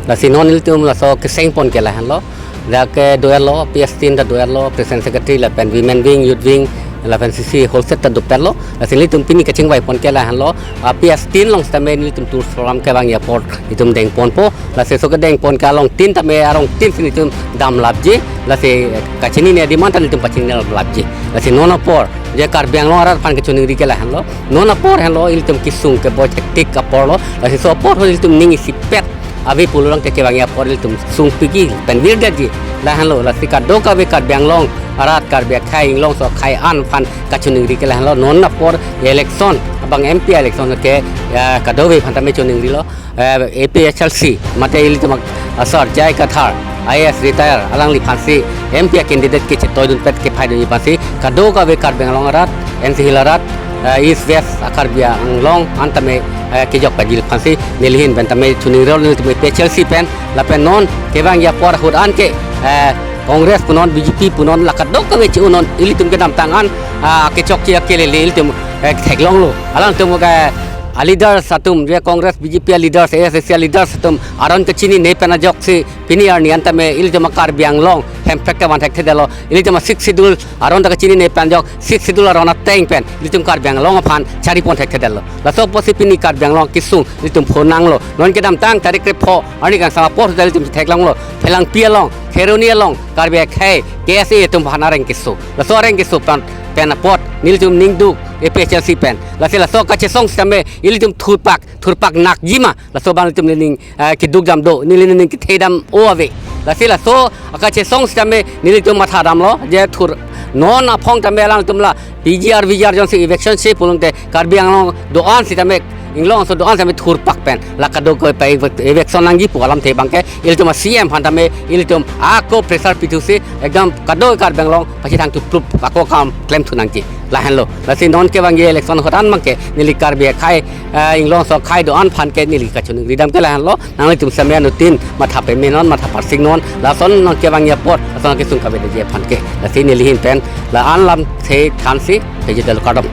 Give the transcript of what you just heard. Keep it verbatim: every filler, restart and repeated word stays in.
Lasi non ilitum laso keseng pon ke lahenlo. Dak ke do-etlo, P S tin ta do-etlo, President Secretary lapen Women Wing, Youth Wing, lapen C C whole set ta dopetlo. Lasi ilitum pini kachingvai pon ke lahenlo. A, P S tin along sitame ilitum tour program kevangji apor itum deng ponpo. Lasi laso kedeng pon ke along tin tame arong tin si ilitum damlapji. Lasi kachinine demand ta ilitum pachinine lapji. Lasi non apor je Karbi Anglong arat aphan kechiningri ke lahenlo. Non apor henlo ilitum kesung keboi thektik aporlo. Lasi laso apor ho ilitum ning isipet ave pulo tangte kevangji apor ilitum sungpikji pen virdetji lahenlo. Lasi kadokave Karbi Anglong arat, Karbi akhei, inglongso akhei an aphan kachiningri ke lahenlo. Non apor election abang M P election ke, ya, kadokave aphan tame chiningrilo. Eh, A P H L C mate ilitum asar J I Kathar, I A S retire, alangliphan si M P candidate kechetoidunpet kephaidunji aphan si kadokave Karbi Anglong arat, N C Hills arat, eh, East West a-Karbi Anglong an tame, eh, kejok pajil aphan si neli ahin pen tame chiningrilo. Nelitum A P H L C pen lapen non kevangji apor ahut an ke, eh, Congress punon, B J P punon, la kadokave chi-unnon, ilitum kedamtang an, ah, kechokche akelele ilitum, eh, theklonglo. Alangtum ke a-leaders atum, je Congress, B J P a-leaders, A S D C a-leaders atum aron kachinine pen ajoksi pini arni an tame ilitum a-Karbi Anglong hemprek kevan thekthedetlo. Ilitum a-Sixth Schedule aron ta kachinine pen ajok, Sixth Schedule aron ateng pen ilitum Karbi Anglong aphan chari pon thekthedetlo. Laso apotsi pini Karbi Anglong kesung ilitum phonanglo. Non kedamtang tarik krepho arni kangsam apor ta ilitum theklonglo. Phelangpi along, Kheroni along, Karbi akhei, K S A atum aphan areng keso. Laso areng keso pen, pen apot nelitum ningduk A P H L C pen. Lasi laso kachesong sitame ilitum thurpak, thurpak nakji ma. Laso abang ilitum nening, eh, keduk dam do, neli nening kethe dam o ave. Lasi laso akachesong sitame nelitum matha damlo, je thur non aphong tame alangtum la P G R, V G R jongsi eviction si pulo tangte Karbi Anglong do-an sitame, inglongso do-an sitame thurpak pen la kadokave pa eviction nangji pu alamthe abangke ilitum a-C M aphan tame ilitum ako pressure pithusi ekdam kadokave Karbi Anglong pachethang thuplup ako kam klemthu nangji lahenlo. Lasi non kevangji election ahut an abangke neli Karbi akhei, eh, inglongso akhei do-an aphan ke neli kachiningri dam ke lahenlo. Nanglitum sitame anuttin matha pemenon, matha parsingnon. Lason non kevangji apor, lason kesung kavedetji aphan ke. Lasi neli ahin pen la-an alamthe thansi pejidetlo, kardom.